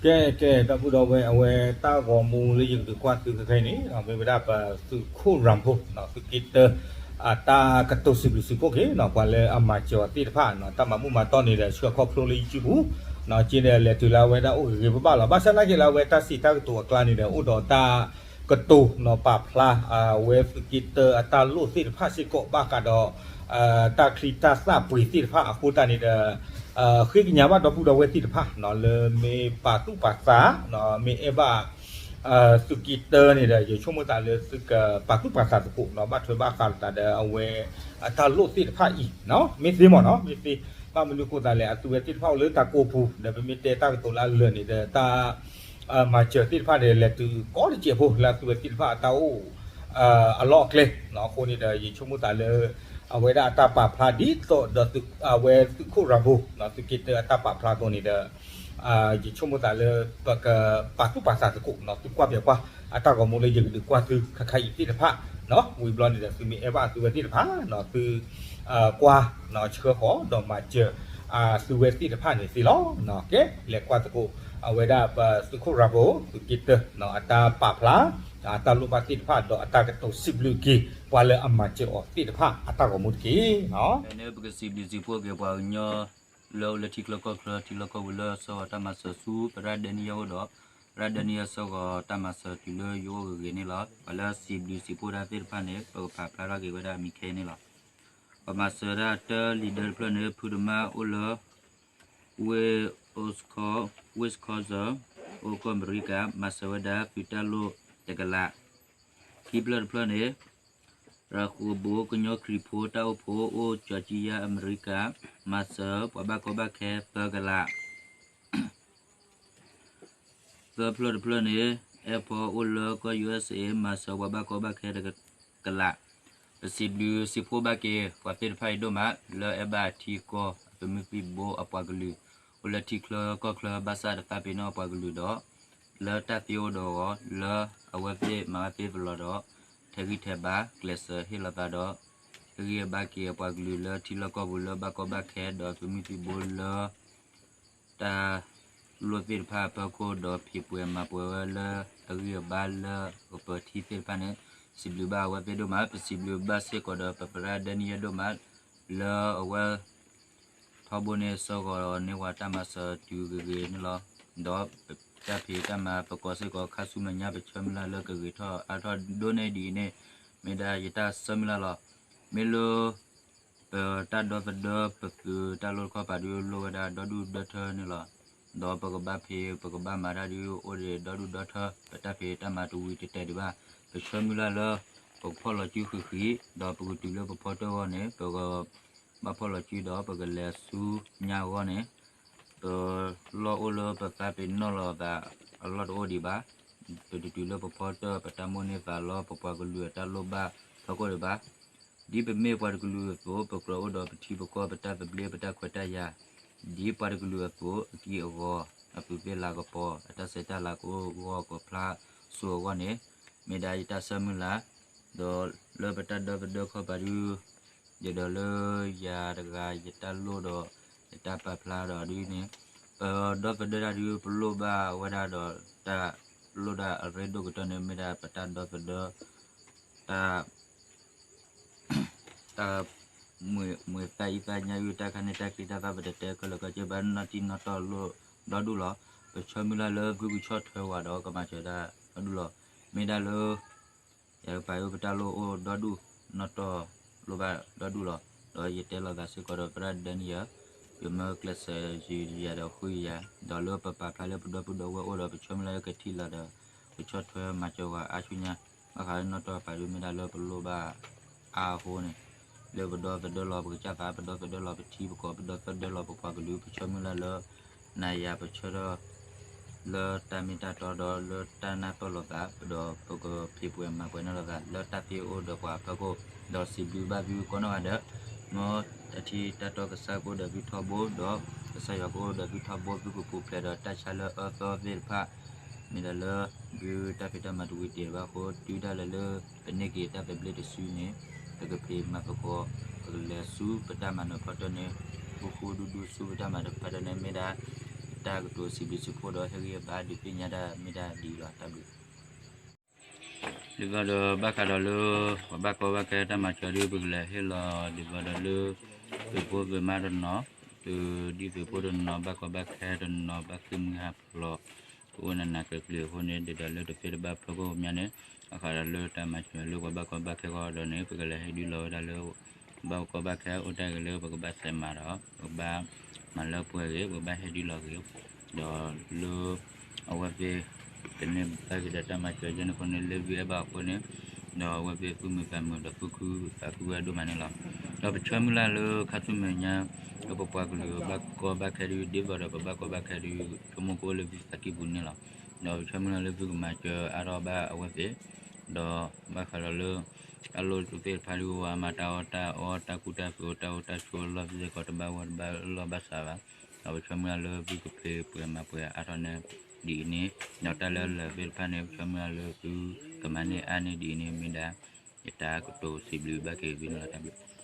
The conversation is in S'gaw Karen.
ကဲ ကဲ ဒီပုၢ်ဒီဝဲၢ် အဝဲတၢ်ဂီၤမူလၢယကဒုးကွၢ်သုခဲခဲအံၤန့ၣ် မ့ၢ်ဝဲဒၣ်ပသုးခိၣ်ရၤဘိ သုးက့တၢ အတၢ်ကတိၤစံးဘျုးစံးဖှိၣ်က့ၤ ပှၤလၢအမၤစၢၤအီၤသ့ၣ်တဖၣ် တၢ်မၤမုာ်မၤတီၢ်န့ၣ်ဒီး ဆှၢခီဖျိလၢ YouTube ပူၤ က့ဒီးလဲၤတုၤလၢအဝဲဒၣ်အိၣ်ဂ့ၤဂ့ၤဘၣ်ဘၣ်လီၤ. ဘၣ်ဆၣ်သနာ်က့လၢအဝဲတၢ်စံးတၢ်ကတိၤအကျါန့ၣ်ဒီး အိၣ်ဒီးတၢ်ကတိၤနီၤပာ်ဖျါ အဝဲသုးက့တၢအတၢ်လိၣ်သ့ၣ်တဖၣ်စ့ၢ်ကီးဘၣ်ဃးဒီး တၢ်ချံတၢ်သၣ်ပှ့ၤသ့ၣ်တဖၣ်အဃိသတးန့ၣ်ဒီး ဃ့ကညးဘၣ်ဒီပုၢ်ဒီဝဲၢ်သ့ၣ်တဖၣ် လၢမ့ၢ်ပာ်သူၣ်ပာ်သး မ့ၢ်အဲၣ်ဘၣ် သုးက့တၢန့ၣ်ဒီး ယဆိကမိၣ်သးလၢသုကပာ်သူၣ်ပာ်သးသကိး ဘၣ်ထွဲဘၣ်ဃးလိာ်သးဒီးအဝဲ အတၢ်လိၣ်သ့ၣ်တဖၣ်အံၤ မ့ၢ်သ့မ့ၢ်နီၤ မ့ၢ်သ့ ဘၣ်မနုၤအဃိသတးလဲၣ် အသုဝဲသ့ၣ်တဖၣ်အိၣ်လၢတၢ်ကိၢ်ပူၤ ဒီးပမ့ၢ်တဲတၢ်ကတိၤလၢအလၢာ်န့ၣ်ဒီး တၢ် မၤစၢၤသ့ၣ်တဖၣ်န့ၣ် လဲၤတုၤကိးတစဲးဖိ လၢအသုဝဲသ့ၣ်တဖၣ်အတၢ်အိၣ် အလီၢ်အကျဲ အဃိန့ၣ်ဒီး ယဆိကမိၣ်သးလၢ အဝဲဒၣ်အတၢ်ပာ်ဖျါဒ်သိးဒီး အဝဲသုးခိၣ်ရၤဘိ သုးက့တၢအတၢ်ပာ်ဖျါအသိးန့ၣ်ဒီး ယဆိကမိၣ်သးလၢ ပကပာ်သူၣ်ပာ်သးသကိး သုကွၢ်ပျဲကွၢ် အတၢ်ဂီၤမူလၢယကဒုးကွၢ်သုခဲခါအံၤသ့ၣ်တဖၣ် ဝံၤဘျီန့ၣ်ဒီး သုမ့ၢ်အဲၣ်ဘၣ်အသုဝဲသ့ၣ်တဖၣ် သု ကွၢ် ဆှၢဃီၤဒီးမၤစၢၤ သုဝဲသ့ၣ်တဖၣ်န့ၣ်သ့လီၤ. ကဲ လဲၤကွၢ်သကိး အဝဲဒၣ်ပသုးခိၣ်ရၤဘိ သုးက့တၢ အတၢ်ပာ်ဖျါ အတၢ်လိၣ်ဘၣ်သ့ၣ်တဖၣ် ဒီးအတၢ်ကတိၤစံးဘျုးက့ၤ ပှၤလၢအမၤစၢၤအီၤသ့ၣ်တဖၣ်အတၢ်ဂီၤမူတက့ၢ်. န့ၣ် ပကစံးဘျုးစံးဖှိၣ်က့ၤပှၤကညီ လၢအိၣ်လၢထံချၢကီၢ်ချၢ ထံလီၢ်ကီၢ်ပူၤလၢအဆှၢအီၤတၢ်မၤစၢၤဆူ သရၣ်ဒဲနံယၤအိၣ်ဒီး သရၣ်ဒဲနံယၤဆှၢအီၤတၢ်မၤစၢၤတုၤလၢယအိၣ်ဂ့ၤဂ့ၤန့ၣ်လီၤ. ပှၤလၢစံးဘျုးစံးဖှိၣ်တၢ်သ့ၣ်တဖၣ်န့ၣ် ပကဖးဖျါထီၣ်က့ၤဝဲဒၣ်မံၤခဲအံၤန့ၣ်လီၤ. ပမၤစၢၤဒၣ်တၢ်လံာ်ဒၢတဖျၢၣ်န့ၣ် ဖုတမါအိၣ်လၢ Wisconsin အိၣ်ကီၢ်အမဲရကၤ မၤစၢၤဝဲဒၣ်သုးတၢ်လိၣ်တကလး, ခံဖျၢၣ်တဖျၢၣ်န့ၣ် ရၤဃိဘိကညီခရံာ်ဖိတၢ်အိၣ်ဖှိၣ်အိၣ်ကၠီကံယါအမဲရကၤ မၤစၢၤပှၤဘၣ်ကီဘၣ်ခဲသၢကလး သၢဖျၢၣ်တဖျၢၣ်န့ၣ် အဲၣ်ဖီအိၣ်လၢကီၢ် ယူဢ့စ့ မၤစၢၤပှၤဘၣ်ကီဘၣ်ခဲတကလး. ပစံးဘျုးစံးဖှိၣ်ဘၣ်က့ၤ ပှၤသ့ၣ်တဖၣ်အံၤဒိၣ်မး လၢအဲၣ်ဘၣ်အထံအကီၢ် အသုးမုၢ်သံၣ်ဘိအပှၤကလုာ် အိၣ်လၢထံချၢကီၢ်ချၢ ဘၣ်ဆၣ်တသးပ့ၤနီၣ်အပှၤကလုာ်ဒီး လၢတၢ်သ့အိၣ်ဒီးအဂီၢ် လၢအဝဲသ့ၣ်မၤဘၣ်သ့သလီၤဒီး ထဲးဂံၢ်ထဲးဘါ ကျဲးစၢးဟ့ၣ်လီၤသးဒီး ဟ့ၣ်ဂံၢ်ဟ့ၣ်ဘါက့ၤအပှၤကလုာ်လၢထံလီၢ်ကီၢ်ပူၤလၢဘၣ်ကီဘၣ်ခဲဒီးသုးမုၢ်သံၣ်ဘိလၢ တၢ်လိၣ်သ့ၣ်တဖၣ်အဖီခိၣ်ဒီးဖံးပှဲၤမၤပှဲၤဝဲလၢအဂံၢ်အဘါလၢအကပၢၤထံသ့ၣ်တဖၣ်န့ၣ် စံးဘျုးဘၣ်အဝဲသ့ၣ်ဒိၣ်မး ပစံးဘျုးဘၣ်စ့ၢ်ကီးဒီးပသရၣ်ဒဲနံယၤဒိၣ်မး လၢအဝဲ ထီဘိန့ၣ်ဆှၢဂီၤန့ၢ်ဝဲတၢ်မၤစၢၤတုၤဂ့ၤဂ့ၤန့ၣ်လီၤ. ဒီးတၢ်ဖံးတၢ်မၤပကိးစ့ၢ်ကီးခါဆူမဲာ်ညါ ပဆၢမုၢ်လၢ်လၢကဂ့ၤထီၣ်အါထီၣ်ဒိၣ်န့ၢ်ဒံးအံၤန့ၣ် မ့ၢ်ဒၣ်ယတၢ်ဆၢမုၢ်လၢ်လီၤ. မ့ၢ်လၢ ပတၢ်ဒီသဒၢပသုးတၢ်လိၣ်တခီပၤဒုးလိၣ်ဝဲဒၣ်ဒီဒူၣ်ဒီထၢန့ၣ်လီၤ. ဒီးပကဘၣ်ဖံး ပကဘၣ်မၤတၢ်ဒုးအိၣ်ဒံးဒီဒူၣ်ဒီထၢ ပတၢ်ဖံးတၢ်မၤတဝံၤတတဲာ်ဒံးဘၣ်. ပဆၢမုၢ်လၢ်လၢ ပကဖီၣ်လီၤစုဃံးဃံး ဒီးပကတုၤလၢပဖီတၢၣ်အဂီၢ်န့ၣ် ပကဘၣ်ဖီၣ်လီၤစုဒီးပကလဲၤဆူညါအဂီၢ်န့ၣ် ပလီၢ်အိၣ်လၢပသးပ့ၤနီၣ်လိာ်သးအလီၢ်တအိၣ်ဒံးဘၣ်. ပတတုၤလၢပဖီတၢၣ် ပတၢ်မိၣ်န့ၢ်သးလီ ပပှၤကလုာ်အတၢ်လိၣ်ဘၣ်ဖီခိၣ်ဒံးဘၣ်. ဒ်ပမ့ၢ်ပှၤတကလုာ်အသိး ပကြၢးအိၣ်ဒီးပထံပကီၢ် ပတၢ်သဘျ့ ပတၢ်ခွဲးတၢ်ယာ် ဒ်ပှၤတကလုာ်အသိး အက့ၢ်အဂီၤ အသူးသ့ၣ်လၤကပီၤ အတၢ်ဆဲးတၢ်လၤကအိၣ်ဂီၢ်ကဖျါစိအဂီၢ်န့ၣ် မ့ၢ်ဒၣ်ယတၢ်ဆၢမုၢ်လၢ် ဒီးလၢပတၢ်ဒီသဒၢခီပၤဒုး ယဒီးလၢယၤတဂၤ ယတၢ်လိၣ်ဒီး ယတၢ်ပာ်ဖျါဒီးဒ်န့ၣ် ပဒီသဒၢတၢ်ဒုး ပလိၣ်ဘၣ်ဝဲဒၣ်ဒီး တၢ်လိၣ်ဒၣ်အရ့ဒိၣ်ကတၢၢ်န့ၣ် မ့ၢ်ဒၣ်ပတၢ်ဒီသဒၢ တၢ် တၢ် မ့ၢ်သးအံၤသးညါအံၤ တၢ်ခါန့ၣ် တၢ်ချံတၢ်သၣ် ပတတဲခဲလၢာ်ခဲဆ့ဘၣ် နီၢ်တံၢ်နီၢ်တီၢ်လိၣ်ဒီဒူၣ်လီၤ. ပဆၢမုၢ်လၢ်လၢ ဖုကဆီၣ်ထွဲဝဲဒီး ကမၤစၢၤတၢ်ဒီဒူၣ်လီၤ. မ့ၢ်ဒၣ်လၢ ယၤကပၤအံၤ ပတၢ်လိၣ်အိၣ်ဒီဒူၣ် နီၢ်တီၢ်လိၣ်ဘၣ်ဒီဒူၣ်လီၤ. ဒီးယတဲလိာ်သးစ့ၢ်ကီးဒီး သရၣ်ဒဲနံယၤ ယမၢကျဲးစၢးယၤဒီးဃုယၤ ဒီးလၢပပာ်ဖျါလၢပဒီပုၢ်ဒီဝဲၢ်အိၣ်ဒီး ပဆၢမုၢ်လၢ်လၢကထံၣ်လိာ်ဒီး ကဆီၣ်ထွဲမၤစၢၤဝဲအါဆူညါ ဘၣ်ဃးလၢနီၢ်တီၢ်ပၤဒုး မ့ၢ်ဒၣ်လၢပလိၣ်ဘၣ်အါအဃိန့ၣ် လၢပဒီသဒၢလီၤပကစၢ်သး ပဒီသဒၢလီၤပထံပကီၢ် ပဒီသဒၢလီၤပပှၤကလုာ် ပဆၢမုၢ်လၢ်လၢ နၤယၤပဆၢထၢၣ် လၢတၢ်မ့ၢ်တၢ်တီဒီးလၢတၢ်နၢ်ပၢၢ်လိာ်သး ဒီးပကဖံးပှဲၤမၤပှဲၤန့ၢ်လိာ်သး လၢတၢ်သ့အိၣ်ဒီးပှၤအဖီခိၣ် ဒီးစံးဘျုးဘၣ်သုကိးနီၢ်ဂၤဒဲး မ်အထံတၢ်တီကစၢ်ကအိၣ်ဒီးသုထီဘိ ဒီးကစၢ်ယွၤကအိၣ်ဒီးသုထီဘိ သုကပူၤဖျဲးဒီးတၢ်ဆါလၢအအၢသီသ့ၣ်တဖၣ် မ့ၢ်ဒၣ်လၢ ဒုးတၢ်ဖံးတၢ်မၤတဝံၤတ့ၢ်ဘၣ်အဃိ တုၤဒၣ်လဲာ်လၢ ပန့ၢ်က့ၤတၢ်သဘျ့တစုန့ၣ် ပကဖံးမၤသကိး ပကလဲၤဆူပတၢ်မၤနၢၤဖီတၢၣ်န့ၣ် ဃူဃူဒူဒူဆူပတၢ်မၤနၢၤဖီတၢၣ်န့ၣ် မ့ၢ်ဒၣ် တၢ်ကတိၤစံးဘျုးစံးဖှိၣ်ဒီးဟ့ၣ်ဂံၢ်ဟ့ၣ်ဘါဒုးသ့ၣ်ညါတၢ်မ့ၢ်တၢ်ဒ်အံၤလီၤ. တၢ်ဘျုး ဒ်သိးဒီးဘၣ်ဃးဒီးလၢ ပှၤဘၣ်ကီဘၣ်ခဲတၢ်မၤစၢၤဒုး ပကလဲၤဟ့ၣ်လီၤဒ်သိးဒီးလၢ သုးဖိသုးမါတနီၤ, သုးဒံၣ်သုးဖိတနီၤ, ဘၣ်ကီဘၣ်ခဲတနီၤ, ဘၣ်ဃ့ၢ်မှံဟးဖျိး ကအိၣ်နးနးကျၢၤကျၢၤအဃိန့ၣ် ဒ်သိးလၢတသ့တဘၣ်ဖျိခိၣ်မးန့ၣ် ဘၣ်ဃးဒီးလၢတၢ်မၤစၢၤလၢပှၤဘၣ်ကီဘၣ်ခဲဃီဒီးန့ၣ် ပကလဲၤဟ့ၣ်ဒုးလီၤဝဲဒၣ်လၢ ဘၣ်ကီဘၣ်ခဲအိၣ်တၢ်ဂ့ၤလၢပကဘၣ်စဲးမၤဒီး ပကဘၣ်မၤလၢပှဲၤဂ့ၤ ပကဘၣ်ဟ့ၣ်ဒုးလီၤဂ့ၤ ဒီးလၢ အဝဲသ့ၣ် တန့ၢ်ဘၣ်က့ၤဒီးတၢ်မၤစၢၤယဲန့ၣ်အဃိန့ၣ် လၢသုအဲၣ်ဘၣ်အဃိန့ၣ် ဒီးအဝဲသ့ၣ်သူၣ်မုာ်သးမုာ်ဒီးသူၣ်ခုသးခုဝဲဒိၣ်မးန့ၣ်လီၤ. ဒီးပဆၢမုၢ်လၢ်လၢခါဆူမဲာ်ညါ လၢပပှၤကလုာ်ဘၣ်ကီဘၣ်ခဲဒုး ဒ်သိးဒီးပဘၣ်ကီဘၣ်ခဲဒုး ဆိကမိၣ်ကအိၣ်လၢသုသးကံၢ်ပူၤန့ၣ်လီၤ. ဒီးပဆၢမုၢ်လၢ်လၢသုကမၤစၢၤအါထီၣ်ဘၣ်အဝဲသ့ၣ် ဒီးဘၣ်ဃးဒီးလၢ တၢ်လိၣ်သ့ၣ်တဖၣ်ဒုး အဝဲမၤတၢ်အီၣ်တၢ်အီ တၢ်ကူတၢ်သိး တၢ်အိၣ်တၢ်ဆိးအလီၢ်သ့ၣ်စ့ၢ်ကီး တဘၣ်ဝဲတဘၣ်လီၢ်ဘၣ်ဆးဘၣ်. ဒီးပဆၢမုၢ်လၢ်လၢသုကဖံးပှဲၤမၤပှဲၤအါထီၣ်န့ၣ်ဒ်အံၤန့ၣ် ဒီးတၢ်လၢလၢာ်သ့ၣ်တဖၣ်န့ၣ် ပဆၢမုၢ်လၢ်လၢသုကမၤန့ၢ်အါန့ၢ်ဒ်အံၤန့ၣ် မ့ၢ်ဒၣ် ယတၢ်ကတိၤစံးဘျုးဘၣ်က့ၤသုန့ၣ်လီၤ. တၢ်ဘျုး